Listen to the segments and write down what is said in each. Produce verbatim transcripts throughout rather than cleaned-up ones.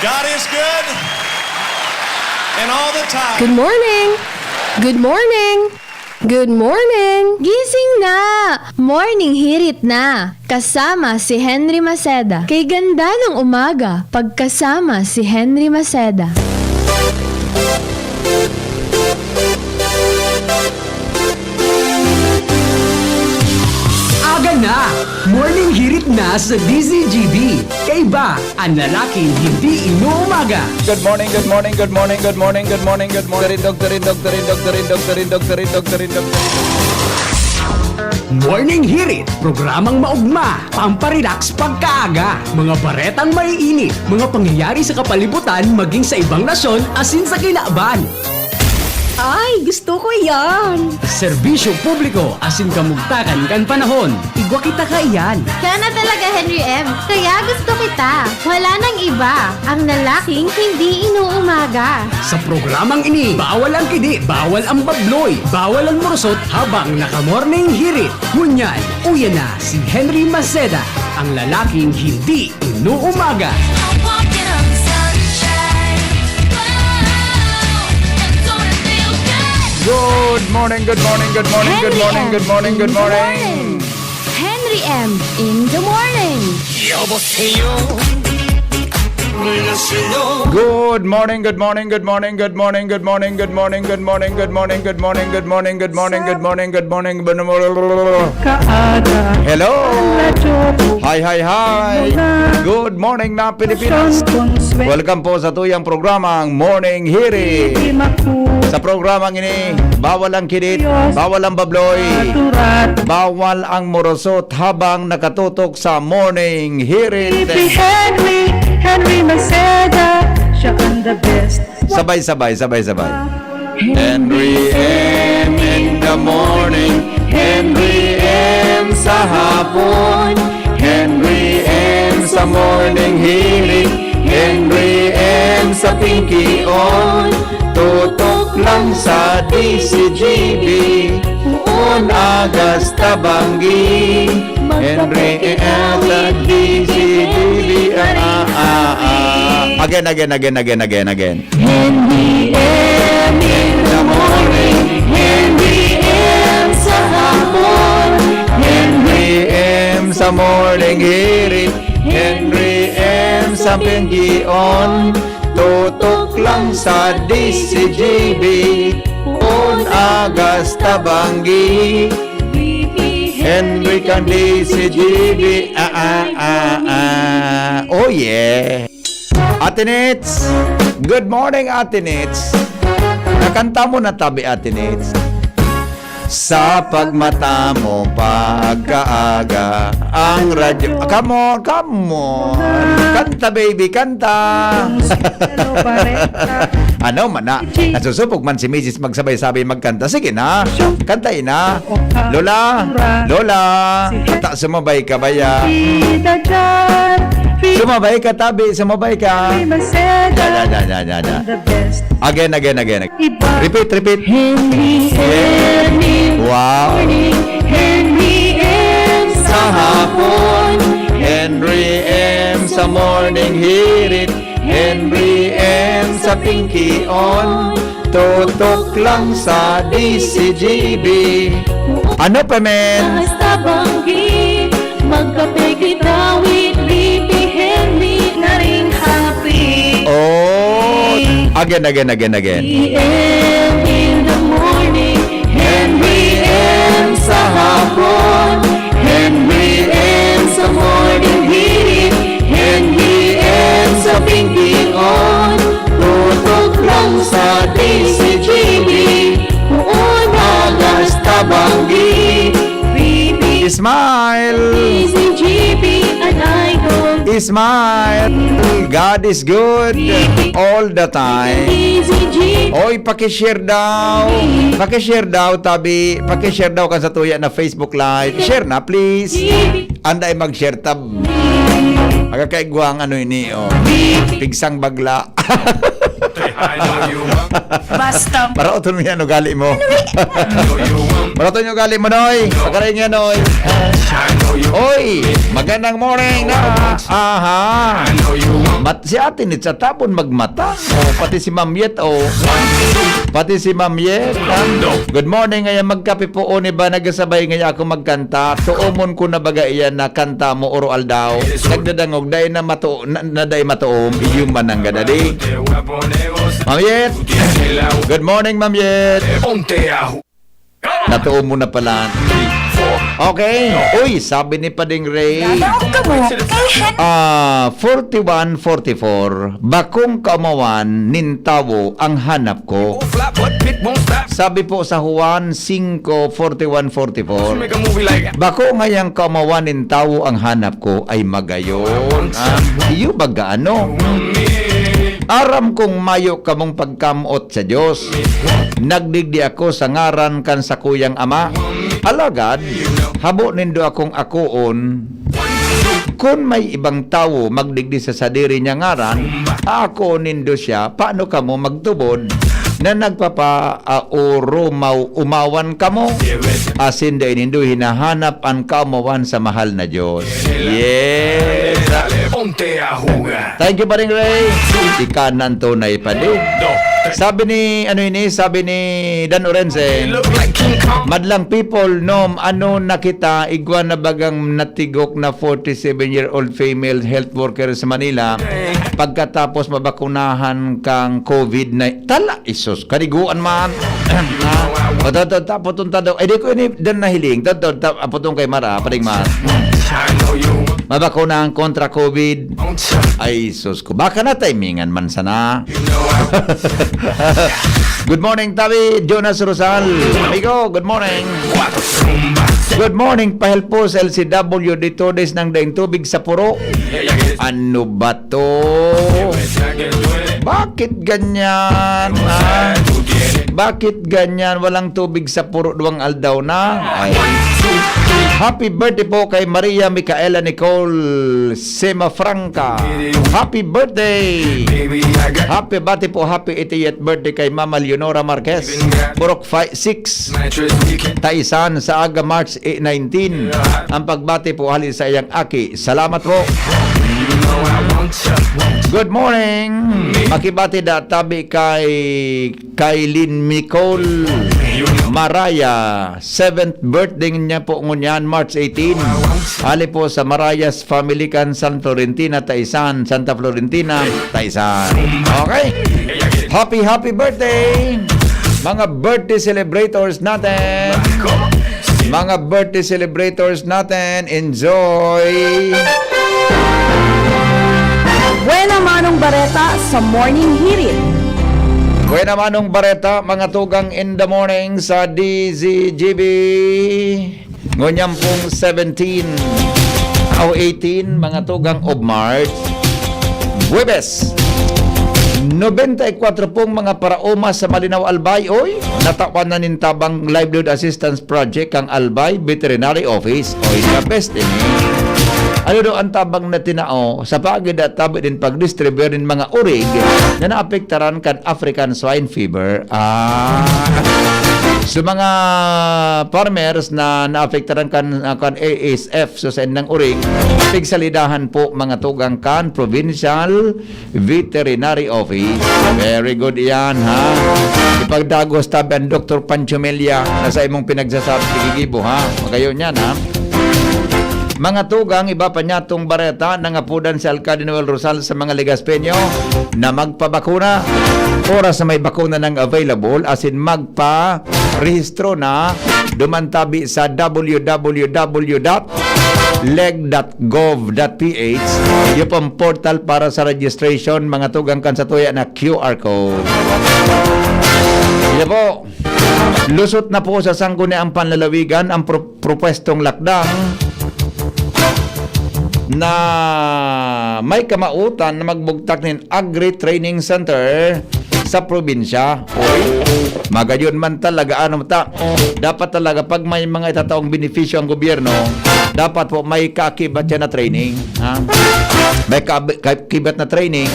God is good and all the time. Good morning! Good morning! Good morning! Gising na! Morning hirit na! Kasama si Henry Maceda. Kay ganda ng umaga, pagkasama si Henry Maceda. Aga na! Morning hirit na sa D Z G B. Kaiba, ang lalaking hindi inuumaga. Good morning, good morning, good morning, good morning, good morning, good morning. Doktorin, doktorin, doktorin, doktorin, doktorin, doktorin, doktorin, doktorin. Morning Hirit, programang maugma, pamparelax pagkaaga. Mga baretang maiinit, mga pangyayari sa kapalibutan maging sa ibang nasyon asin sa kinaban. Ay, gusto ko yan! Serbisyo publiko asin kamugtakan kan panahon. Igwa kita kaiyan. Kana talaga, Henry M. Kaya gusto kita. Wala nang iba. Ang lalaking hindi inuumaga. Sa programang ini, bawal ang kidi, bawal ang babloy, bawal ang murusot habang naka-morning hirit. Ngunyan, uya na si Henry Maceda, ang lalaking hindi inuumaga. Good morning, good morning, good morning, good Henry morning, M good morning, good in the morning. Morning. Henry M in the morning. 여보세요. 안녕하세요. Good morning, good morning, good morning, good morning, good morning, good morning, good morning, good morning, good morning, good morning, good morning, good morning, good morning, good morning. Kaaga. Hello. Radyo. Hi, hi, hi. Mga Good morning na Pilipinas. Consuelo. Welcome po sa tuyang programang Morning Hirit. Hindi maku- Sa programang ini, bawal ang kidit, Diyos. Bawal ang babloy, Natural. Bawal ang morosot habang nakatutok sa Morning Hirit. Si Henry, Henry Maceda, siya ang the best. Sabay-sabay, sabay-sabay. Henry M in the morning, Henry M sa hapon, Henry M sa morning hirit, Henry M sa pinkion. Tutok lang sa D Z G B, poon agas tabanggi. Henry M sa D Z G B. Ah, ah, ah, ah. Again, again, again, again, again, again. Henry M in the morning, Henry M sa hapon, Henry M sa morning hirit, Henry M sa pinkion. Tutok lang sa D Z G B, poon agas tabanggi. Henry kan D Z G B. Ah, ah, ah, ah. Oh, yeah. Ate Nits. Good morning, Ate Nits. Nakanta mo na tabi, Ate Nits. Sa pagmata mo pagkaaga, ang radyo. Ah, come on, come on. Kanta, baby, kanta. Ano, mana? Nasusubog man si Misis magsabay-sabay magkanta. Sige na. Kanta na. Lola, Lola, ta sumabay ka baya. Sumabay ka, tabi, sumabay ka. Da, da, da, da, da, da. Again, again, again, again. Repeat, repeat. Henry M. Wow. Morning, Henry M. Sa hapon, Henry M. Sa morning hirit, Henry M. Sa pinkion. Tutok lang sa D Z G B. Ano pa, men? Basta banggi, magkape kita with V P Henry na rin happy. Oh, again, again, again, again. Henry M in the morning, Henry M sa hapon, Henry M sa morning hirit, Henry M sa pinkion. Tutok lang sa D Z G B, poon agas tabanggi. Smile! D Z G B, an idol. Smile! God is good all the time. D Z G B. Oy, paki-share daw. Paki-share daw, tabi. Paki-share daw kan sa tuya na Facebook Live. Share na, please. Anday mag-share tab. Aga kay guwang ano ini, oh. Pigsang bagla. Basta. Para oton mo yan, ugali mo. Para oton yung ugali mo, Noy. Pagkaray niya, Noy. Oy, magandang morning na. Aha. Mat si Ate Nitsa tapon magmata. Oh, pati si Ma'am Yet, oh. Pati si Ma'am Yet, ha? Good morning, ngaya magkape po, o, ni ba nagsabay ngaya ako magkanta? Tuomon ko na baga iyan na kanta mo, oro aldaw. Nagdadangog, dai na mato-, na, na dai matuom, iyo man ang gadadi. Ma'am Yet. Good morning, Ma'am Yet. Natuon mo na pala. Okay. Uy, sabi ni Pading Ray, Nadaog kamo kay Hen- ah, forty-one forty-four, bakong kaumawan nin tawo ang hanap ko. Sabi po sa Juan singko forty-one forty-four, bako ngayang kaumawan nin tawo ang hanap ko ay magayon. Ah, iyo baga ano? Aram kong mayo kamong pagkamot sa Dios. Nagdigdi ako sa ngaran kan sakuyang Ama. Alagad, habo nindo akong akoon. Kun may ibang tawo magdigdi sa sadiri niya ngaran, akoon nindo siya, paano kamo magtubod na nagpapaurumaw-umawan kamo? Asin dai nindo hinahanap an kaomawan sa mahal na Dios. Yes. Ponte a jugar. Thank you, Paring Ray. Ika na an tunay, padi. Sabi ni, ano ini? Sabi ni Dan Orense, Look like King Kong. Madlang people, nom, ano na kita, igwa na bagang natigok na forty-seven-year-old female health worker sa Manila pagkatapos mabakunahan kang covid na, tala, isus, kaniguan man. Ha? Patotod, tapos tunta daw. Eh, di ko ini dan nahiling. Totod, ta-, apotong kay Mara, paring Mar. Mabakunahan kontra covid. Ay, sus ko. Baka na timingan man sana. Good morning, Tawi. Jonas Rosal. Amigo, good morning. Good morning, Pahelpo sa L C W. Dito, des nang daing tubig sa puro. Ano ba to? Bakit ganyan, ha? Bakit ganyan? Walang tubig sa puro, duwang aldaw na. Ay. Happy birthday po kay Maria Micaela Nicole Semafranca. Happy birthday! Happy birthday po, happy eightieth birthday kay Mama Leonora Marquez. Purok five, six. Taisan sa aga, March nineteen. Ang pagbati po hali sa iyang aki. Salamat po. Good morning. Makibati da tabi kay Kailin Micol Maraya. Seventh birthday niya po ngunyan, March eighteen. Hali po sa Marayas family kan San Florentina, Taisan, Santa Florentina, Taisan. Okay? Happy, happy birthday! Mga birthday celebrators natin. Mga birthday celebrators natin, enjoy! Buena Manong Bareta sa Morning Hirit. Buena Manong Bareta, mga tugang in the morning sa D Z G B. Ngunyan pong seventeen o eighteen, mga tugang of March. Huwebes, nobenta y kwatro pong mga paraoma sa Malinao, Albay, oy, natawan na nin tabang livelihood assistance project kang Albay Veterinary Office. Oy, the best ini. Ano daw ang tabang na tinao sa pagid at tabi din pagdistribuyar nin mga urig na naapektaran kan African Swine Fever? Ah. So, mga farmers na naapektaran kan, ah, kan A S F, so sa indang urig, pigsalidahan po mga tugang kan provincial Veterinary Office. Very good iyan, ha? Ipagdagos tabi ang Doktor Pancho Mella na sa imong pinagsasabi, gigibo, ha? Magayon yan, ha? Mga tugang, iba pa niya tong bareta, nangapudan si Alcalde Noel Rosal sa mga Legaspeño na magpabakuna. Oras na may bakuna nang available, asin magpa-rehistro na, duman tabi sa w w w dot leg dot gov dot p h. Iyo pong portal para sa registration, mga tugang kan satuya na Q R code. Iyo po, lusot na po sa Sangguniang Panlalawigan ang pro-, propwestong lakdang na may kamautan na magbugtak nin Agri-Training Center sa probinsya. Oy, magayon man talaga, ano ta, dapat talaga pag may mga itataong benepisyo ang gobyerno, dapat po may kaakibat yan na training. Ha? may kab- kakibat na training,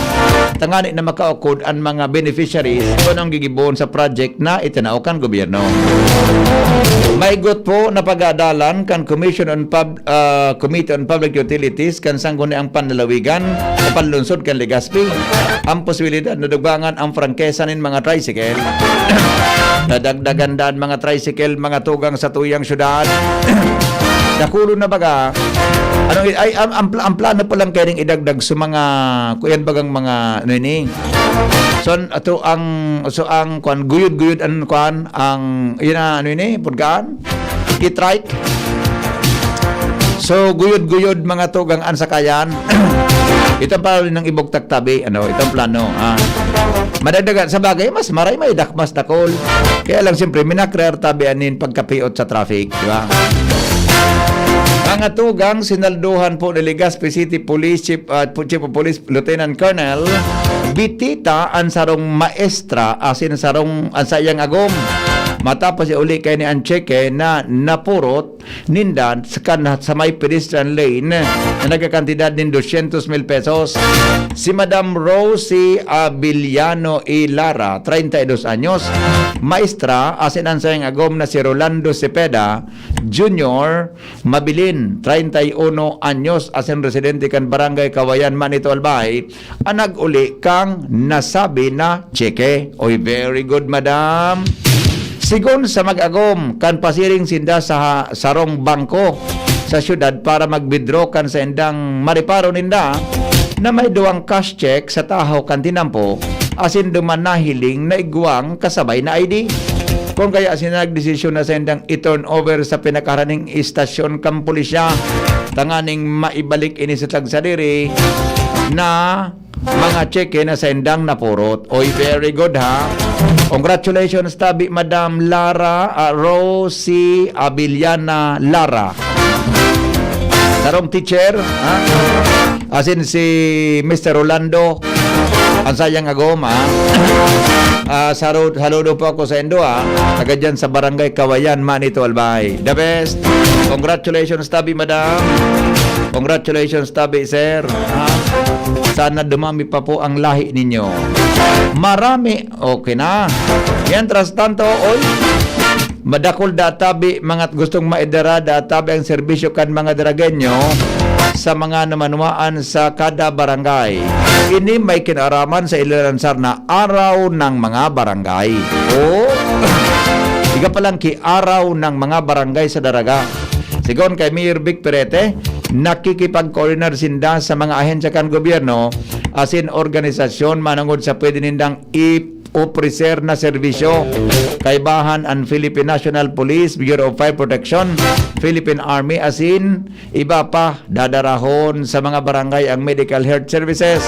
tangani na makaukod an mga beneficiaries kun anong gigibohon sa project na itinao kan gobyerno. Maigot po na pag-aadalan kan Commission on Pub- ah, Committee on Public Utilities kan Sangguniang Panlalawigan o Panlungsod kan Legazpi ang posibilidad na dugangan ang prangkesa nin mga tricycle. Nadagdagan daan mga tricycle, mga tugang sa tuyang syudad. Dakulon na baga. Ano, ay, ang, ang, ang plano pa lang kaya ning idagdag sa mga, kuyan bagang mga, ano ini? So, an-, ato ang, so ang, kuan, guyod-guyod ang, kuan, ang, yun na, ano ini? Pagkaan? E-trike? So, guyod-guyod, mga tugang, ang sakayan. Itong plano ng ibugtak tabi, ano, itong plano, ah. Madagdagan, sa bagay, mas maray, may dak-, mas dakol. Kaya lang, siyempre, minakrear tabi anin pagkapiot sa traffic, di ba? Mga tugang, sinalduhan po ni Legazpi City Police Chief, ah, Chief of Police Lieutenant Colonel Bitita ang sarong maestra asin sarong ang sayang agom. Matapos iuli kay ni ang tseke na napurot ninda sa kan-, sa may pedestrian lane na nagkakantidad nin dosyentos mil pesos. Si Madam Rosie Abiliano Ilara, treinta y dos anyos, maestra, asin ang sayang agom na si Rolando Cepeda Junior Mabilin, treinta y uno anyos, asin residente kan Barangay Kawayan, Manito, Albay, ang nag-uli kang nasabi na tseke. Oy, very good, madam. Sigon sa mag-agom, kan pasiring sinda sa ha-, sarong bangko sa syudad para mag-withdraw kan saindang mareparo ninda na may duwang cash check sa tahaw kan tinampo, asin duman nahiling na igwang kasabay na I D. Kung kaya sinda nagdesisyon na saindang i-turn over sa pinakaharaning istasyon kan pulisya, tanganing maibalik ini sa tagsadiri na mga tseke na saindang napurot. Oy, very good, ha? Congratulations tabi, Madam Lara, ah, Rosie Abiliana Lara. Sarong teacher, ha? Asin si Mister Rolando, ang sayang agom, ha? Ah, saru-, saludo po ako sa indo, ha? Taga dyan sa Barangay Kawayan, Manito, Albay. The best. Congratulations tabi, Madam. Congratulations tabi, sir. Ha? Sana dumami pa po ang lahi ninyo. Marami. Okay na. Mientras tanto, oy, madakul da tabi, mga gustong maidara da tabi ang serbisyo kan mga Daragenyo sa mga namanwaan sa kada barangay. Ini may kinaraman sa ilalansar na Araw ng Mga Barangay. Oh! Iga palang ki Araw ng Mga Barangay sa Daraga. Sigon kay Mayor Vic Perete, nakikipag-coordinar sinda sa mga ahensya kan gobyerno asin organisasyon manongod sa pwede nindang i-opreser na serbisyo. Kaibahan an Philippine National Police, Bureau of Fire Protection, Philippine Army asin iba pa, dadarahon sa mga barangay ang medical health services,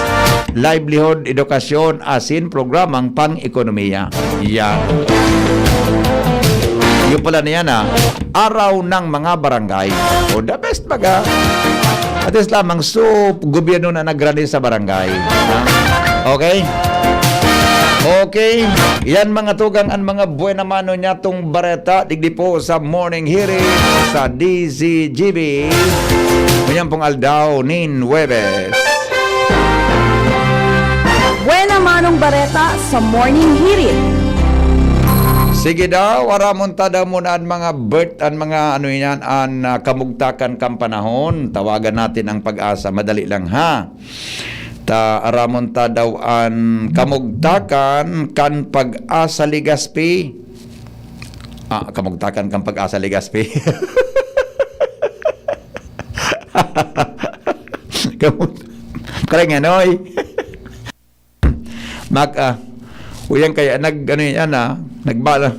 livelihood, edukasyon, asin programang pang-ekonomiya. Yan. Yun pala na yan, ah. Araw ng mga barangay. O, the best baga. At least lamang, so, gobyerno na nagrani sa barangay. Ha? Okay? Okay. Yan, mga tugang, ang mga buena mano niya tong bareta. Digdi po sa Morning Hearing sa D Z G B. Ngunyan pong aldaw nin Huwebes. Buena manong bareta sa Morning Hearing. Sige daw, aramon ta daw muna an mga birth, an mga ano yan, an ah, kamugtakan kan panahon. Tawagan natin ang pag-asa. Madali lang ha. Ta aramon ta daw an kamugtakan kan pag-asa Legazpi. Ah, kamugtakan kan pag-asa Legazpi. Kamug- Kaya nga, noy. Mag, ah, uyang kaya, nag, ano yan, ah, nagbala.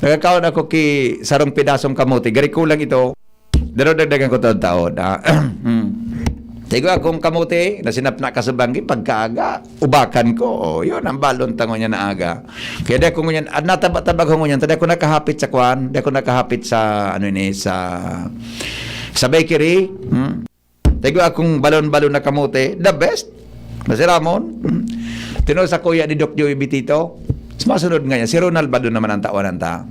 Nagkakaon ako ki sarong pidasong kamote. Gari kulang ito. Daro dagdagan ko taon-taon. Ah, hmm. Tigo akong kamote, na sinapna ka sa banggi, pagkaaga, ubakan ko. Oh, yun, ang balon tango niya na aga. Kaya di ako ngunyan, ah, nataba-taba ko ngunyan, di ako nakahapit sa kwan, di ako nakahapit sa, ano ini, sa, sa bakery. Hmm? Tigo akong balon-balon na kamote, the best. Masiramon. Hmm. Tino sa kuya ni Doc Joey Bitito. Sa masunod nga niya, si Ronald Baldo naman ang tawanan ta.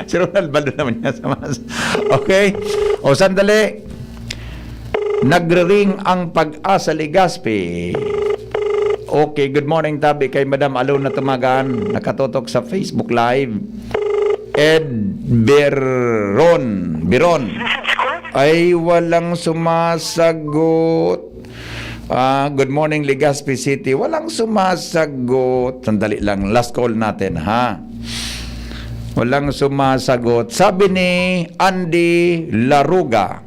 Si Ronald Baldo naman niya sa mas. Okay? O, sandali. Nagre-ring ang Pag-asa Legazpi. Okay, good morning, tabi kay Madam Alona Tumagan, nakatutok sa Facebook Live. Ed Beron, Biron. Ay, walang sumasagot. Ah, good morning, Legazpi City. Walang sumasagot. Sandali lang, last call natin, ha? Walang sumasagot. Sabi ni Andy Laruga,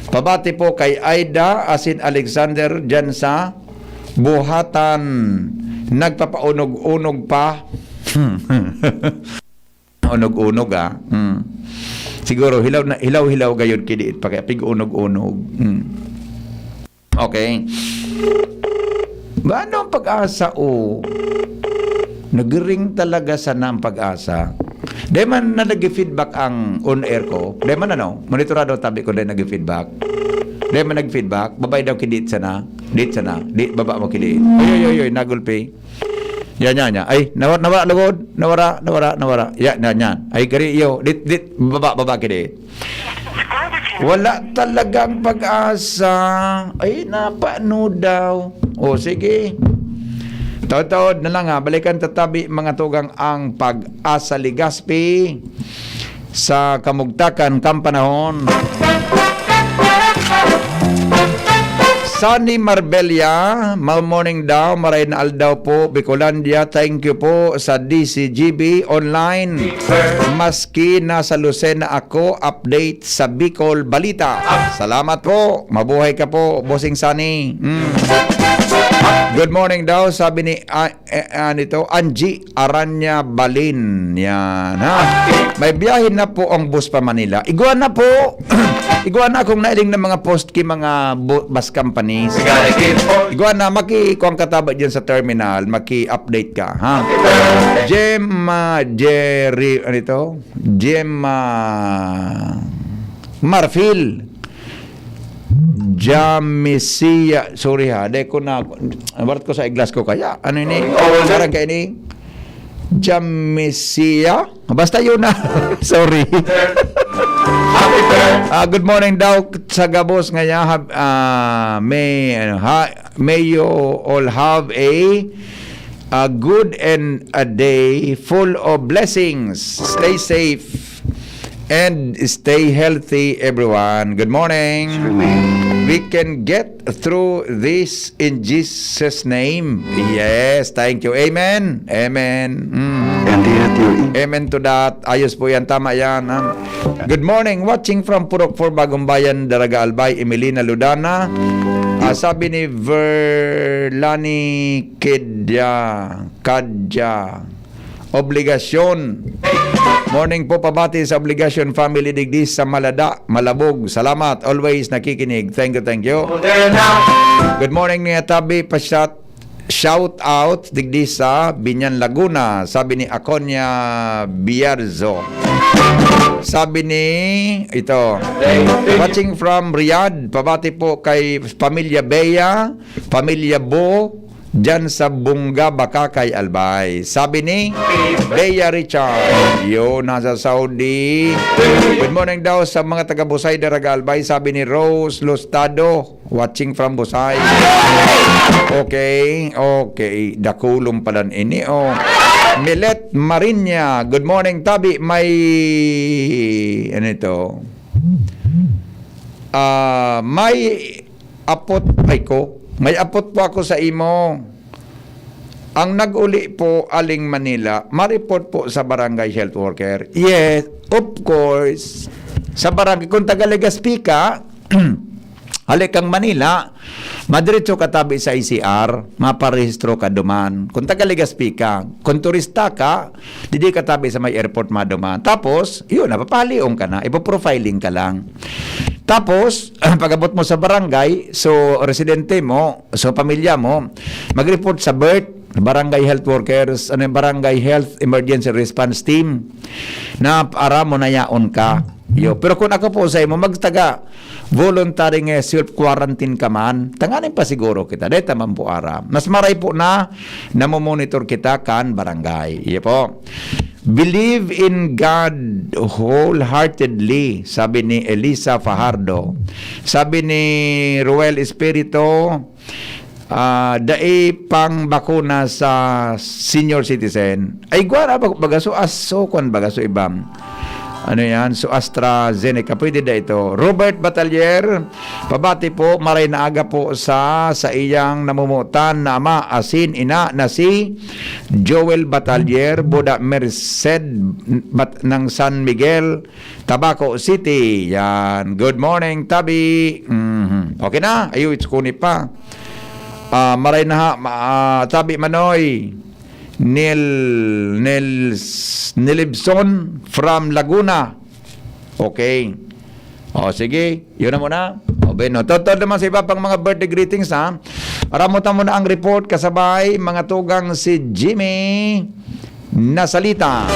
pabati po kay Aida asin Alexander dyan sa Buhatan. Nagpapaunog-unog pa. Unog-unog, ah. Hmm. Siguro, hilaw na, hilaw-hilaw gayod kini, pag-, pig-unog-unog. Hmm. Okay. Ba, ano ang Pag-asa, oh? Nagring talaga sana ang Pag-asa. Di man na nag-feedback ang on air ko. Di man ano, monitorado tabi ko, di nag-feedback. Di man nag-feedback, babay daw kidit sana. Dit sana. Di, baba mo kidit. Oy, oy, oy, oy, nagulpi. Yan, yan, yan. Ay, nawara, nawara, lugod. Nawara, nawara, nawara. Yan, yan, yan. Ay, gari iyo. Dit, dit, baba, baba kidit. Wala talagang Pag-asa. Ay, napano daw. O, sige. Taod-taod na lang, ha. Balikan ta tabi, mga tugang, ang Pag-asa Legazpi sa kamugtakan kan panahon. Sunny Marbella, "Good morning daw, maray na aldaw po, Bicolandia. Thank you po sa D C G B online. Maski nasa Lucena ako, update sa Bicol Balita." Salamat po. Mabuhay ka po, Bossing Sunny. Mm. Good morning daw, sabi ni, ah, eh, ah, nito, Angie Aranya Balin. Yan, ha? May biyahe na po ang bus pa Manila. Igwa na po. Igwa na akong nailing na mga post ki mga bu-, bus companies. Igwa na, maki-, kung kataba dyan sa terminal, maki-update ka, ha? Gemma, Jerry, ano ito? Gemma Marfil. Jamisia, sorry ha, di ko na, barat ko sa iglas ko kaya, ano ini? Oh, oh, sir. Parang kaini? Jamisia? Basta yun na. Sorry. Ah, good morning daw sa gabos ngaya. Hab-, ah, may, ano, ha, may you all have a, a good and a day full of blessings. Stay safe and stay healthy, everyone. Good morning. Amen. We can get through this in Jesus' name. Yes, thank you. Amen. Amen. Mm. And yet you Amen to that. Ayos po yan. Tama yan, ha? Good morning. Watching from Purok four, Bagong Bayan, Daraga Albay, Emelina Ludana. Ah, sabi ni Verlani Kedya, Kadya, Obligasyon. Morning po, pabati sa Obligasyon family digdi sa Malada, Malabog. Salamat, always nakikinig. Thank you, thank you. Good morning, niya tabi, pa-shout, shout out digdi sa Binyan, Laguna. Sabi ni Aconia Bierzo. Sabi ni, ito, watching from Riyadh, pabati po kay Pamilya Bea, Pamilya Bo, dyan sa Bunga, Bacacay, Albay. Sabi ni Bea Richard, yo, nasa Saudi. Good morning daw sa mga taga Busay, Daraga, Albay. Sabi ni Rose Lustado, watching from Busay. Okay, okay. Dakulong palan ini, oh. Milet Marinya, good morning, tabi. May, ano ito? Ah, may apot, ay ko, may apot po ako sa imo. Ang nag-uli po, aling Manila, ma-report po sa barangay health worker. Yes, of course. Sa barangay, kung taga Legazpi ka, hali kang Manila, madiretso ka tabi sa I C R, maparehistro ka duman. Kung taga Legazpi ka, kung turista ka, didi ka tabi sa may airport maduman. Tapos, yun, napapaliong ka na, ipoprofiling ka lang. Tapos, pag-abot mo sa barangay, so, residente mo, so, pamilya mo, mag-report sa BERT, Barangay Health Workers, ano yung Barangay Health Emergency Response Team, na para mo na yaon ka. Yo. Pero kung ako po sa imo, magtaga, voluntary nga self-quarantine ka man, tanganing pasiguro kita. Dai ta man po aram. Mas maray po na namomonitor kita kan barangay. Iyo po. "Believe in God wholeheartedly," sabi ni Elisa Fajardo. Sabi ni Ruel Espirito, ah, "Dai pang bakuna sa senior citizen." Ay, igwa na ba, baga so, as-, so, kwan, baga so, ibang, ano yan? So, AstraZeneca, pwede da ito. Robert Batalier, pabati po, maray na aga po sa, sa iyang namumutan na ama, asin ina, na si Joel Batalier, Buda Merced, bat-, ng San Miguel, Tabaco City. Yan. Good morning, Tabi. Mhm. Okay na? Ayo, it's kuni pa. Ah, maray na ha, ma-, ah, Tabi Manoy. Nil, Nils, Nilibson from Laguna. Okay. O, sige. Yun na muna. O, bueno. Totoo naman sa iba pang mga birthday greetings, ha? Aramon ta muna ang report kasabay mga tugang si Jimmy Nasalita.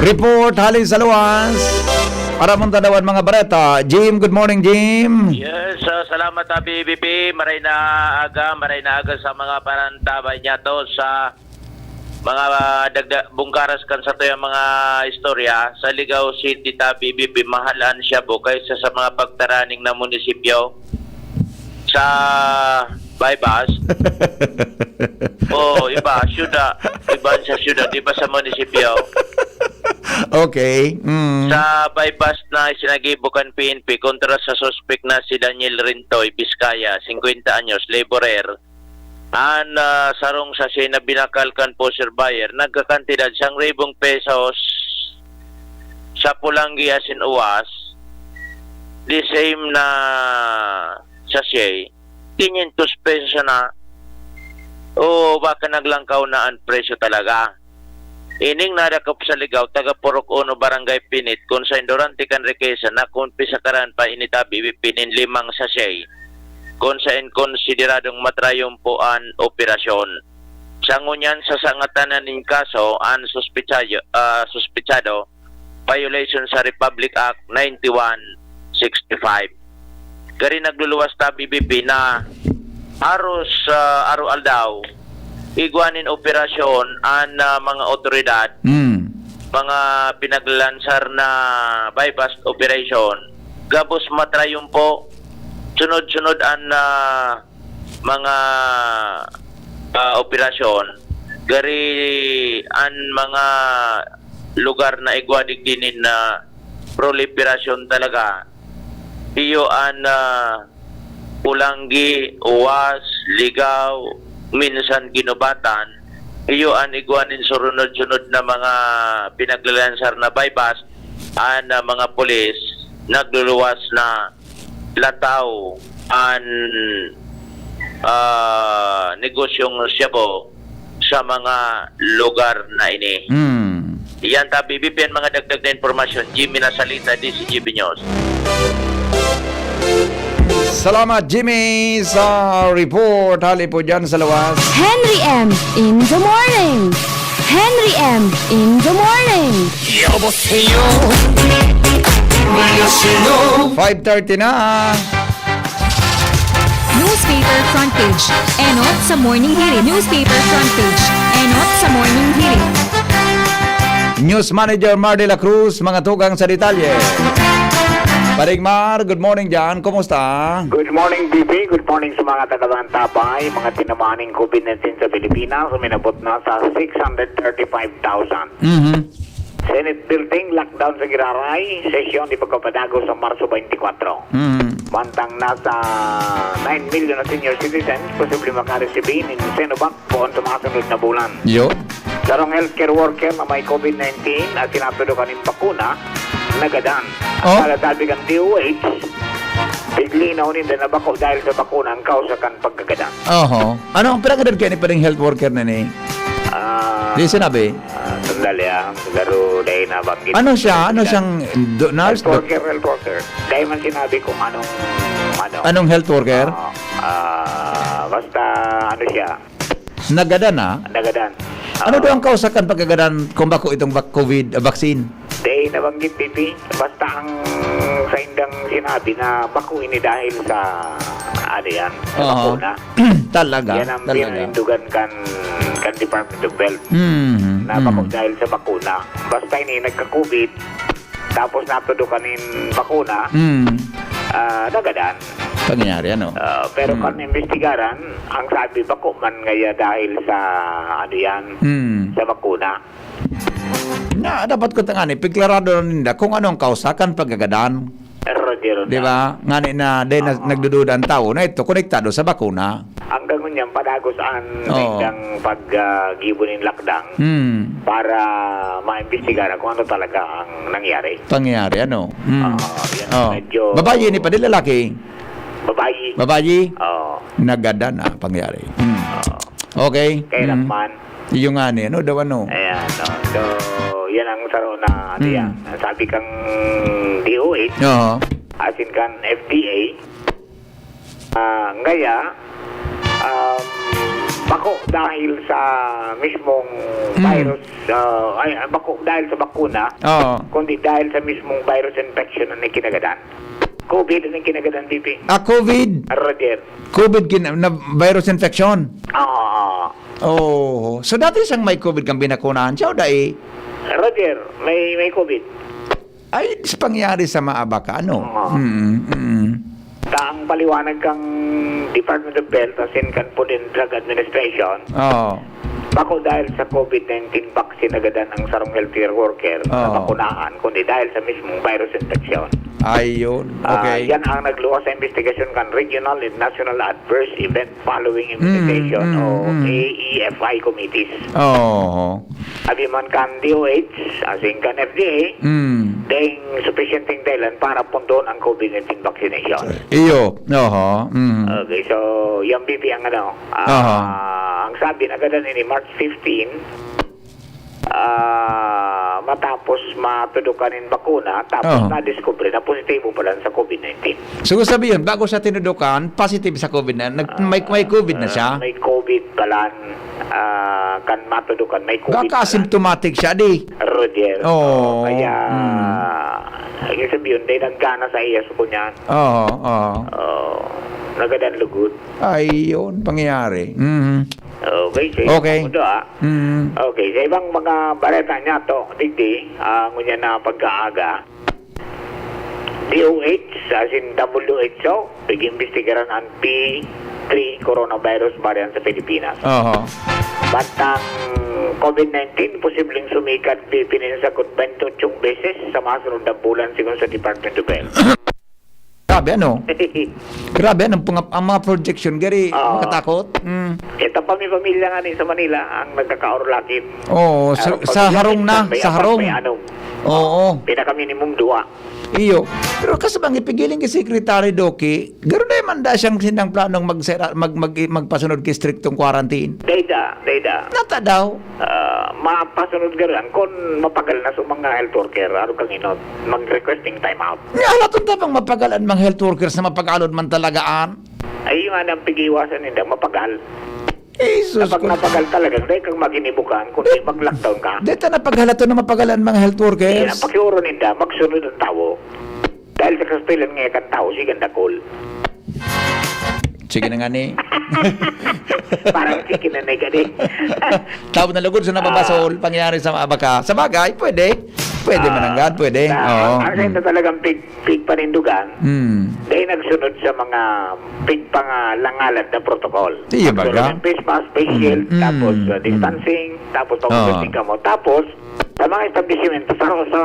Report hali sa luwas. Aramon ta daw an mga bareta. Jim, good morning, Jim. Yes, ah, salamat, Abi B P. Maray na aga, maray na aga sa mga parantabay niya to sa mga, ah, dagda-, bungkaras kan satuyang mga istorya. Sa Ligao City, Tabi B P, mahal an shabu kaysa sa mga pagtaraning na munisipyo. Sa Baybas. Oo, iba, syuda. Iba sa syuda, di ba sa munisipyo? Okay. Mm. Sa Baybas na sinagibo kan P N P kontra sa suspek na si Daniel Rintoy Vizcaya, singkwenta anyos, laborer, an, ah, sarong sachet na binakal kan pusher buyer, nagkakantidad siyang ribong pesos sa pulanggi asin uwas, the same na sachet, quinientos pesos na. O baka naglangkaw na an presyo talaga. Ining nadakop sa Ligao, taga Purok Uno, Barangay Pinit, kun saen durante kan rekesa, nakumpisaran pa ini Tabi B P nin limang sachet, kun saen konsideradong matrayumpo an operasyon. Sa ngunyan, sasangatan na nin kaso an suspetsayo-, ah, suspetsado, violation sa Republic Act ninety-one sixty-five. Gari nagluluwas ta, B B P, na aros, ah, araw-aldaw, igwa nin operasyon an, ah, mga otoridad, Mm. mga pinaglalansar na buy-bust operation, gabos matrayumpo, sunod-sunod an, ah, mga, ah, operasyon, gari an mga lugar na igwa digdi nin, ah, proliferasyon talaga, iyo an, ah, Pulanggi, Uwas, Ligao, minsan Guinobatan, iyo an igwa nin surunod-sunod na mga pinaglalansar na buy-bust an, ah, mga pulis nagluluwas na lataw an, ah, negosyong shabu sa mga lugar na ini. Mm. Yan ta, B B P, an mga dagdag na impormasyon. Jimmy Nasalita, D C G B News. Salamat, Jimmy, sa report. Hali po dyan sa luwas. Henry M in the morning. Henry M in the morning. 여보세요. Five thirty na. Newspaper front page. Enot sa Morning Hirit. Newspaper front page. Enot sa Morning Hirit. News Manager Mar de la Cruz, mga tugang sa detalye. Paring Mar, good morning dyan. Kumusta? Good morning, B B. Good morning sa mga taga-Lantabay. Mga tinamaan nin COVID nineteen sa Pilipinas, uminabot na sa six hundred thirty-five thousand. Mhm. Senate Building, lockdown sa Giraray, sesyon di pagpapadagos sa Marso twenty-four. Mm. Mantang nasa nine million na senior citizens posible makaresibi nin Sinovac poon sa mga sunod na bulan. Yo. Sarong healthcare worker na may COVID nineteen at sinatudo kaning bakuna, nagadan. Oh. At sabi kan D O H, bigli na unin na bako dahil sa bakuna ang kausa kan pagkagadan. Oho. Ano ang pinagadan kaya ni paring health worker na ni? Ah, Di sinabi? Ah, sandali, ah. Siguro dahil nabanggit Ano ko siya? Ano kanina. siyang do-, nurse? Health Do- worker, health worker. Dahil man sinabi kung anong, ano. Anong health worker? Ah, ah, basta, ano siya, Nagadan, ah? Nagadan. Ano daw ang kausakan pagkagadan kung bako itong vac-, covid, ah, vaccine? Dai nabanggit, P P. Basta ang saindang sinabi na bako ini dahil sa, ano yan, sa Oo. bakuna. Talaga, Yan ang talaga. pinanindugan kan, kan Department of Health, Mm, na bako mm. dahil sa bakuna. Basta ini nagka-covid, tapos natudukan nin bakuna, Mm. ah, nagadan. Pangyayari, ano? Ah, pero Mm. kan imbestigaran, ang sabi, bako man ngaya dahil sa, ano yan, Mm. sa bakuna. Na, dapat ko tangani, pigklarado na ninda kung ano ang kausa kan pagkagadan. Roger, Di ba? Ngani na, di na, Oo. nagdududa ang tao na ito konektado sa bakuna. Hanggang ngunyan, padagos an Oo. saindang pag, ah, gibo nin lakdang Hmm. para maimbestigaran kung ano talaga ang nangyari. Pangyayari, ano? Hmm. Oo, yan. Oo. Medyo Babayi ni pa, di lalaki? Babayi. Babayi? Oo. Nagadan na pangyayari. Hmm. Oo. Okay. Kaya lang Hmm. man. Iyo nga ni, ano daw, ano? Ayan, no? So, yan ang saro na, ano Hmm. yan. Sabi kang D O H, Oo. as in kan F D A, ah, ngaya, um, bako dahil sa mismong Hmm. virus, ah, ay, bako dahil sa bakuna, Oo. kundi dahil sa mismong virus infection na kinagadan. covid ang kinagadan, P P. Ah, covid? Roger. covid kin-, na virus infection? Oo, oo. Oh. So, dati siyang may covid kang binakunahan siya o dai? Roger, may, may covid. Ay, dis pangyari sa maaba ka, ano? Oo. Mm, mm. Ta ang paliwanag kang Department of Health, as in kan Food and Drug Administration, Oo. bako dahil sa covid nineteen vaccine nagadan ang sarong healthcare worker na Oo. bakunahan, kundi dahil sa mismong virus infection. Ayun. Ah, Okay. yan ang nagluwas sa investigasyon kan Regional and National Adverse Event Following Mm, Immunization mm, o mm. A E F I committees. Oo. Abi man kan D O H, as in kan F D A, Mm. ding supisyenteng dahilan para pundon ang covid nineteen vaccination. Iyo. Oho. Mm. Okay, so, yan, P P, ang ano, ah, Aha. ang sabi, nagadan ini March fifteen, ah, matapos matudukan nin bakuna, tapos Aha. nadiskubre na positibo pala sa covid nineteen. So, sabi yun, bago siya tinudukan, positive sa covid na, nag-, may, may covid na Ah, siya? may covid pala, ah, kan matudukan, may covid Baka pala. asymptomatic siya, di? Roger. Oo. Oh, kaya, Mm. ang sabi yun, dahil naggana sa iya, so, kunyan. Oo, oo. Oh, nagadan lugod. Ayun, pangyayari. Mhm. Okay, so, Okay. yun po, ah. Mhm. Okay, sa ibang mga bareta niya to, digdi, ah, ngunyan na pagkaaga, D O H, as in W H O, pag-imbestigaran ang P three coronavirus variant sa Pilipinas. Oho. Bantang covid nineteen, posibleng sumikat, P P, nin sagkod baynte otsong beses sa masunod na bulan, sigon sa Department of Health. Grabe, ano? Grabe, ano? Ang mga, ang mga projection, gari, Oo. makatakot. Mm. Ito, pami-pamilya nga ni sa Manila, ang nagkakaorlakit. Oo, sa, Ah, sa pamilya harong na, minsan may sa apat, harong. may anom. Oo. Pinakaminimum, duwa. Iyo. Pero kasabang ipigiling ki Secretary Doki, garo na man da siyang sindang planong magsera-, mag-, mag-, magpasunod ki striktong quarantine. Dayda, dayda. Nata daw? Ah, mapasunod garo yan. Kung mapagal na sa mga health worker, aro kang inot, mag-requesting time out. Nya, halaton ta bang mapagal an mga health workers na mapagalon man talaga an? Ay, yun nga nang pag-iiwasan ninda, mapagal. Jesus Kapag ko. napagal talaga, dahil kang maginibukan, kung di mag-lockdown ka. Di ta napaghalaton na mapagal an mga health workers. Yan ang pakiuro ninda, magsunod ang tawo. Dahil sa kastilan nga kan tawo, sige, ang dakul. Sige na nga ni. Parang kikinanay ka din. Tawo na lugod sa nababasol, Ah. pangyayari sa mga baka. Sa bagay, pwede. Pwede Ah. mananggad, pwede. Ah, Oo. ang, ang Mm. sa talagang pig- pigpanindugan, Hmm. dahil nagsunod sa mga pigpangalangalan na protocol. Iyo, baga. Pagsuot ng face mask, face Mm, shield, mm, tapos, uh, mm. distancing, tapos Oo. pag-testing ka mo. Tapos, sa mga establishment, sa, sa,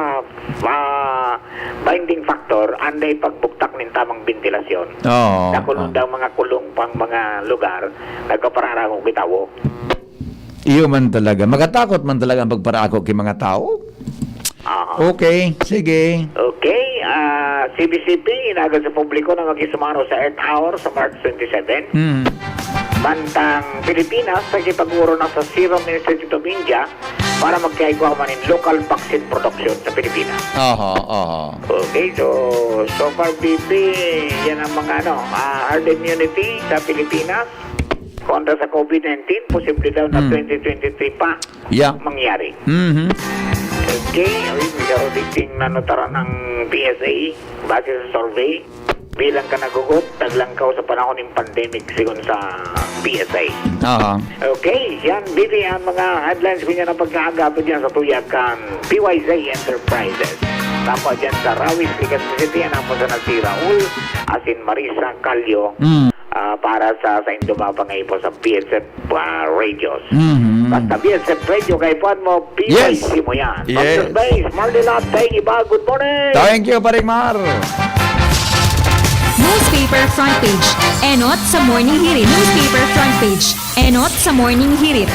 ah, binding factor, anday pagbuktak nin tamang bentilasyon. Oo, Sa kulong oo. daw mga kulong pang mga lugar, nagpapararako kitawo. Iyo man talaga. Makatakot man talaga ang pagparako ki mga tao. Aha. Okay, sige. Okay, ah, C B C P, inaagad sa publiko na makisumaro sa Earth Hour sa March twenty-seven. Hmm. Mantang Pilipinas, nakipag-uro na sa Serum Institute of India para magkaigwa man nin local vaccine production sa Pilipinas. Aha, aha. Okay, so, so far, B P, yan ang mga, ano, ah, herd immunity sa Pilipinas kontra sa covid nineteen, posible daw na Hmm. twenty twenty-three pa. Yeah. Mangyari. Mhm. Okay, ay, may karuniting nanutaran ang P S A base sa survey. Bilang ka nagugot, naglangkaw sa panahon ng pandemic, sigon sa P S A. Aha. Okay, yan, B P, ang mga headlines ko niya na pagkaagato dyan sa tuyakan P Y Z Enterprises. Tapos dyan sa Rawis, Legazpi City, yan ang po sa Nagsi Raul, asin Marisa Calio, Mm. ah, para sa, sa Indomapa ngayon po sa P S F ah, radios. Mhm. Basta B S F Radio, kaipuhan mo, Yes. P Y C mo yan. Yes. Doctor Space, Marley Love, thank you, ba? Good morning. Thank you, Paring Mar. Newspaper front page. Enot sa Morning Hirit. Newspaper front page. Enot sa Morning Hirit.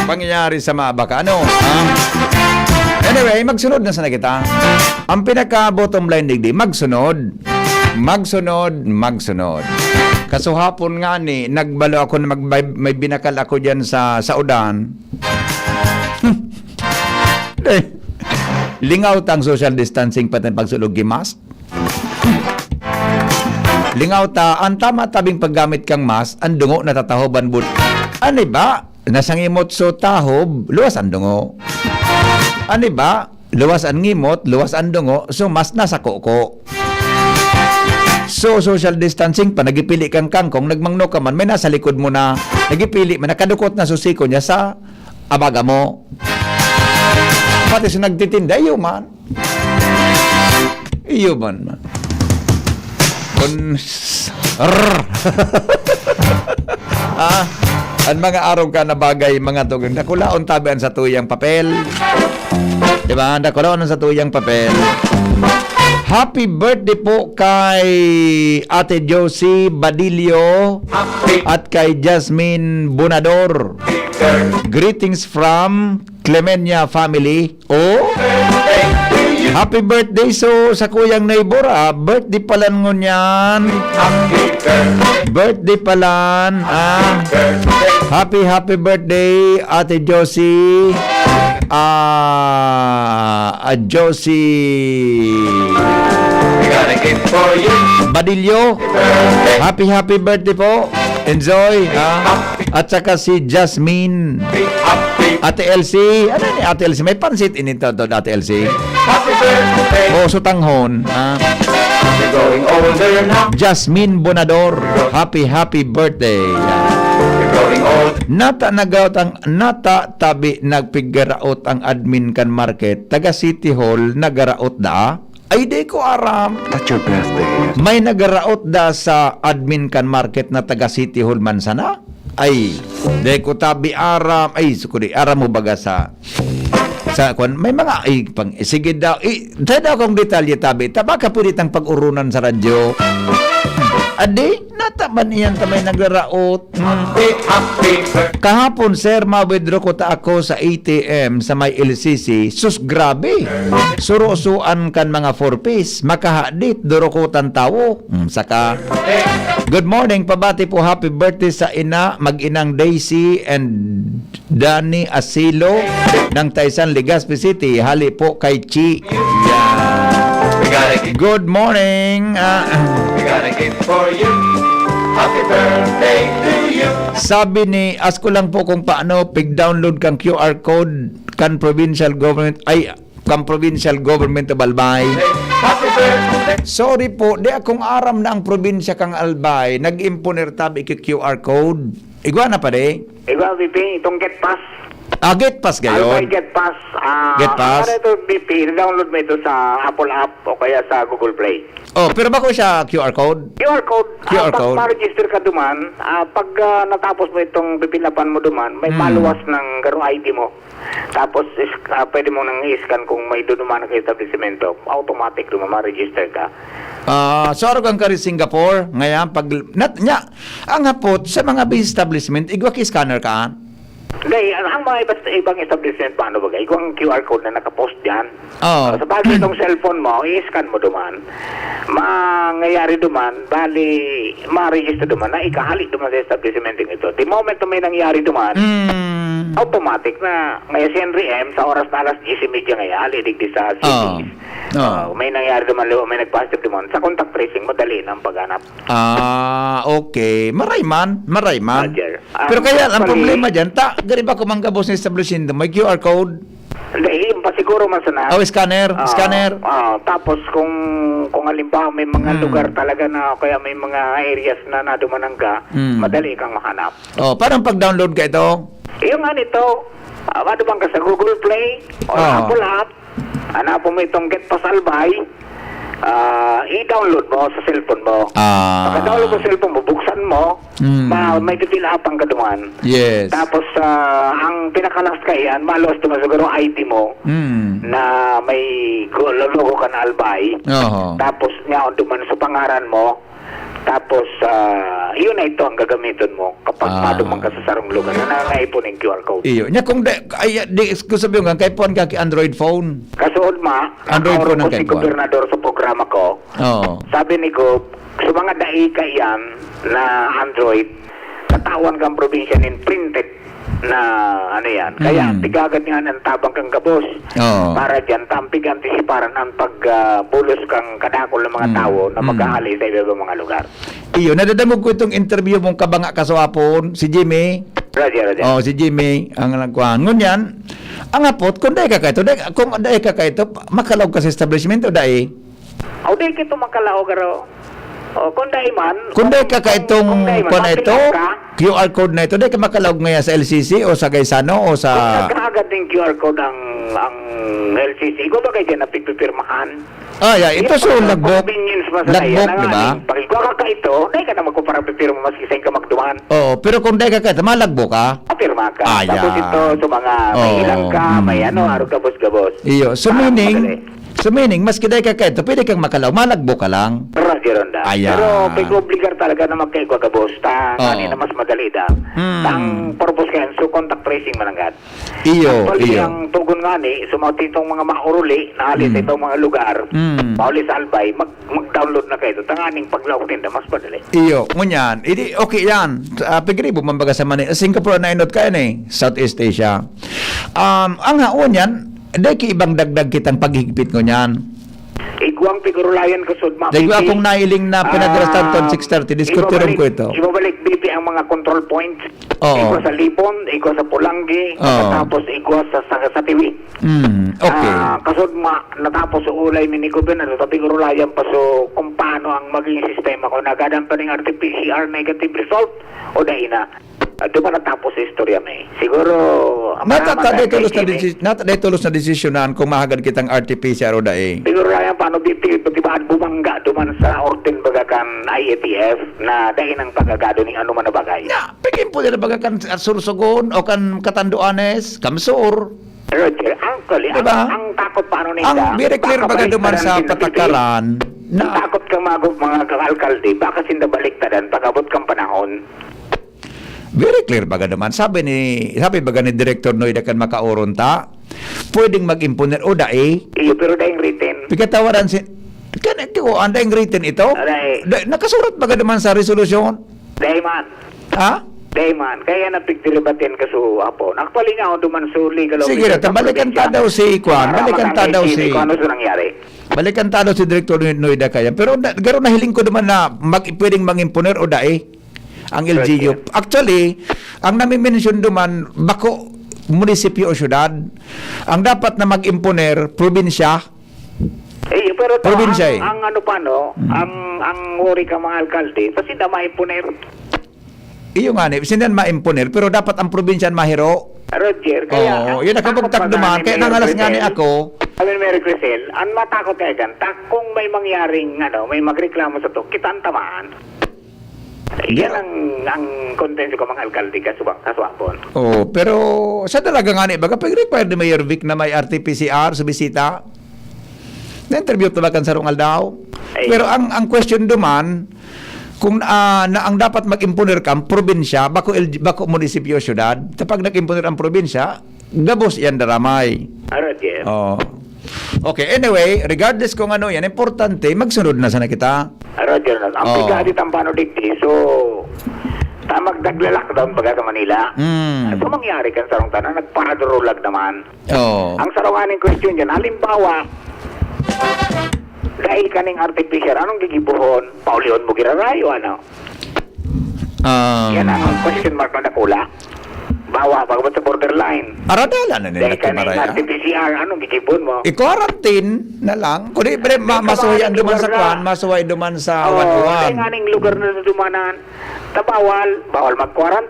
Pangyayari sa mga baka, ano? Ha? Anyway, magsunod na sana kita. Ang pinaka-bottom line digdi, magsunod. Magsunod, magsunod. Kasuhapon nga ni, nagbalo ako na mag-, may, may binakal ako dyan sa, sa udan. Eh, lingaw ta ang social distancing, pati ang pagsulog ki mask. Lingaw ta, ang tama tabing paggamit kang mask, ang dungo natatahoban bud. Ani ba? Nasangimot so tahob, luwas ang dungo. Ani ba? Luwas an ngimot, luwas an dungo, so mas nasa koko. So, social distancing pa, nagipili kang kangkong, nagmangno ka man, may nasa likod mo na, nagipili man, nakadukot na susiko niya sa abaga mo. Pati sa nagtitinda, iyo man. Iyo man man. Kun s-, rrr. Ah, ang mga arog ka na bagay, mga tugang, dakulaon tabi ang satuyang papel. Di ba? Dakulaon ang satuyang papel. Happy birthday po kay Ate Josie Badillo Happy at kay Jasmine Bonador. Birthday. Greetings from Clemenia family. Oh? Birthday to you. Happy birthday so sa kuyang neighbor, ah. Birthday pala ngunyan. Happy birthday. Birthday pala, ah. Happy birthday. Happy, happy birthday, Ate Josie. Ah, ah, Josie We got a gift for you. Badillo. Birthday. Happy, happy birthday po. Enjoy, ah. Happy At saka si Jasmine. Happy. Ate Elsie. Ano ni Ate Elsie? May pansit ini to, to, Ate Elsie. Happy birthday. O, sutanghon. Ah. You're growing older now. Jasmine Bonador. Happy, happy birthday. You're growing old. Nata nagaraot ang, nata tabi nagpigaraot ang admin kan market. Taga City Hall, nagaraot da? Ay, di ko aram. That's your birthday. May nagaraot da sa admin kan market na taga City Hall man sana? Ay, di ko tabi aram. Ay, sukuri, aram mo baga sa, sa kwan, may mga, ay, pang, sige daw, i, tayo daw akong detalye tabi. Ta, baka pwede tang pag-urunan sa radyo. Adi, nataman iyan ta may nagraraot. Hmm. Happy, happy birthday. Kahapon, sir, ma-withdraw ko ta ako sa A T M sa may L C C. Sus, grabe. Surusuan kan mga four Ps. Makahadit, durukutan tawo. Hmm, saka, good morning, pabati po, happy birthday sa ina, mag-inang Daisy and Danny Asilo ng Taysan, Legazpi City. Hali po kay Chi. Yan. We got a gift. Good morning. Ah, We got a gift for you. Happy birthday to you. Sabi ni, ask ko lang po kung paano pig-download kang Q R code kan provincial government, ay, kan provincial government of Albay. Happy birthday. Sorry po, di akong aram na ang probinsya kang Albay nag-imponer tabi ki Q R code. Igwa na pa di? Igwa, B P, itong Get Pass. Ah, Get Pass gayon. Albay Get Pass. Ah, Get Pass. Ano ito, B P? Download mo ito sa Apple App o kaya sa Google Play. Oh, pero bako siya Q R code? Q R code. Q R Ah, pag code. ma-register ka duman, ah, pag, ah, natapos mo itong pipilapan mo duman, may Hmm. maluwas ng garo I D mo. Tapos, is-, ah, pwede mo nang i-scan kung may duduman ka establishmento. Automatic duman, ma-register ka. Ah, so, arog ang kari Singapore, ngayon, pag, nat-, nya, ang hapot, sa mga establishment, igwa ki scanner ka? Hindi, ang, ang mga iba, ibang establishment, paano ba, igwang Q R code na nakapost dyan. Oo. Sa bagay, itong cellphone mo, i-scan mo duman. Mangyayari duman, bali, ma-register duman, na ikahali duman sa establishment ito. The moment na may nangyari duman, Mm. automatic na, ngayon si Henry M, sa oras na alas diyes y media ngayon, hali digdi sa Oo. cities. Oo. Ah, may nangyari duman, liwa, may nag-positive duman. Sa contact tracing, madali na ang paghanap. Ah, okay. Maray man, maray man. Roger. Pero kaya, ang problema dyan, ta, gari ba kung manggabos ng establishment, may Q R code? Hindi, yun pa siguro, mas na. Oh, scanner, Ah, scanner. ah, tapos kung, kung halimbawa may mga Hmm. lugar talaga na, o kaya may mga areas na nadumanan ka, Hmm. madali kang mahanap. Oh, parang pag-download ka ito? Yung nga nito, ah, ano bang ka sa Google Play? O Ah. Apple App? Hanapon mo itong Get Pasalbay, ah, i-download mo sa cellphone mo. Ah. Pagka-download mo sa cellphone mo, buksan mo, Mm. ma-, may pipila pang kaduman. Yes. Tapos, ah, ang pinaka-last ka yan, malos naman siguro I D mo Mm. na may go-, logo ka na Albay. Oho. Tapos, nga, duman sa pangaran mo, tapos, ah, yun na ito ang gagamiton mo kapag Ah. maduman ka sa sarong lugar na nangaipon ng Q R code. Iyo. Nya kung da-, ay, di, kung sabi nga, kay puan ka ki Android phone. Kasuod ma, Android nakaorong phone ang ko si kay puan. Gobernador sa programa ko. Oo. Sabi ni Gob, sa mga dai ka yan na Android, katawan kang probinsya nin printed na ano yan. Kaya Mm. tigagad nga ng tabang kang gabos. Oo. Para dyan, tampig antisiparan ang pag, ah, bulos kang kadakol ng mga Mm. tao na Mm. mag-aali sa iba-ibang mga lugar. Iyo, nadadangog ko itong interview mong kabanga kaswapon, si Jimmy. Roger, Roger. Oh, si Jimmy, ang nagkuhan. Ngunyan, ang hapot, kung dai ka kaito, dai, kung dai ka kaito, makalaog ka sa establishment o dai? O, dai ka ito makalaog, aro. O, kung dai man, Kung dai ka kung, kaitong kung dai man, kuwan na ito, mapilang ka. Q R code na ito, dai ka makalaog ngaya sa L C C o sa Gaisano o sa Kung naghahagad ng Q R code ang, ang L C C, ikaw ba kayo dyan na pigpipirmahan? Ah, yeah, ito Iya, so parang lagbok. Convenience pa sa Lagbok, kaya, di ba? Pag ikaw ka kaito, dai ka na magkuparang pipirma maski saan ka magduman. Oo, pero kung dai ka kaito, malagbok ka? Papirma ka. Ah, Tapos yeah. ito, sa mga may Oo. ilang ka, may Mm, ano, mm. arog gabos-gabos. Iyo, so Ah, meaning, madali. so meaning, maski dai ka kaito, pwede kang makalaog, malagbok ka lang. Pero, Geronda, Ayan. pero pag-obligar talaga na magkaigwa gabos, ta, Oo. ano na mas madali da. Mm. Ang purpose kayan, so contact tracing mananggad. Iyo, Actually, iyo. ang tugon nga ni, sa mga titong mga mauruli, na hali sa Mm. itong mga lugar, Mm. mauli sa Albay, mag-, mag-download na kayo. Tanganing paglaog ninda, mas madali. Iyo, ngunyan. Idi, okay yan. Ah, pigribo man baga sa Manila. Singapore na inot kayo ni, Southeast Asia. Um, ang haon yan, dai ki ibang dagdag kitang paghigpit ngunyan. Igwang pigurulayan ko, Sudma, Dai ko B P. akong nailing na pinadrastan ton Ah, six thirty. Diskutiron ibabalik, ko ito. ibabalik, B P, ang mga control points. Oo. Igwa sa Libon, igwa sa Pulanggi, Oo. tapos igwa sa, sa, sa Tiwi. Mm, okay. Ah, kasod ma, natapos sa ulay mi ni Gobernador, tapos urulayan pa so kung paano ang maging sistema, kung nagadan pa ning R T P C R negative result o dai na. Ah, di ba natapos sa istorya mi? Siguro, Nata, maramat ta, ang dai tulos na kay Jimmy. desi-, nata, dai tulos na desisyonan kung mahagad kitang R T P C R o dai. Siguro lang yan, paano di, di, di ba bumangga duman sa order baga kan I A T F na dai nang pagagado ning ano man na bagay? Na, pigin po nila baga kan Sorsogon o kan Catanduanes, Kamsur. Roger, actually, Di ba? ang, ang takot pa ano Ang nila, very clear baka baga duman baliktad sa ang P N P. patakaran na Ang takot ka mga, mga alkalde, baka sinda baliktadan pag-abot kang panahon. Very clear baga duman. Sabi ni, sabi baga ni Director Noy Dakan Makauron ta, pwedeng mag-imponer o dai. Iyo, pero daing written. Pagkatawaran si, kan, ito, ang daing written ito? Aray. Da-, nakasurat baga duman sa resolusyon? Dai man. Ha? Dai man. Kaya napigdiribatin ka so, apo. Actually nga, ako duman so legal Sige, officer ta, sa balikan probinsya. ta daw si Kwan, Para balikan ta daw makakaintindi si kung ano sa nangyari. Balikan ta daw si Director Noy-, Noy Dakan yan. Pero na, garo nahiling ko duman na mag-, pwedeng mang-imponer o dai ang L G U. Correct, sir. Actually, ang nami-mention duman, bako munisipyo o syudad. Ang dapat na mag-imponer, probinsya. Eh, pero ito, Probinsya ang, eh. ang ano pa, no? Mm. Ang, ang worry ka mga alkalde, kasi na ma-imponer. Iyo nga ni, sindan ma-imponer, pero dapat ang probinsya an mahiro. Roger, kaya Oo, ang yun ang takot kabugtak pa duman, nga ni kaya Mayor nangalas nga ni Crisel, ako. Sabi ni Mayor Crisel, ang matakot kaya dyan, ta-, kung may mangyaring, ano, may magreklamo sa to, kita ang tamaan. Yan Yeah. ang, ang kontento ko, mga alkalde, kasubang, kaswapon. Oo, pero sa talaga nga ni, baga, pag-require ni Mayor Vic na may R T P C R sa bisita, na-interview ta ba kan sarong aldaw? Ay. Pero ang, ang question duman, kung, ah, na ang dapat mag-imponer kan probinsya, bako L G, bako munisipyo, syudad, kapag nag-imponer ang probinsya, gabos yan daramay. Arad yan. Oo. Okay, anyway, regardless kung ano yan, importante, magsunod na sana kita. Arad yan. Ang Oo. Pigadi tampano digdi, so, ta magdagla-lockdown baga sa Manila. Mm. So, mangyari kan sarong tanan, nagparadurulag naman. Oo. Ang sarong aning question dyan, halimbawa, dahil kaning artificial, anong gigibuhon? Paulihon mo girarayo, ano? Um, Yan ang question mark na dakula. Bawa, pag sa borderline. Aradalan na nila Dahil ka na yung Kimaraya. R T P C R, anong gigibon mo? I-quarantine na lang. Kundi, pre, ma- May masuhay kabahan ang duman sa lugar na. kwan, masuhay duman sa Oo, one oh one. Kaya nga ning lugar na dumanan, tabawal, bawal mag-quarantine.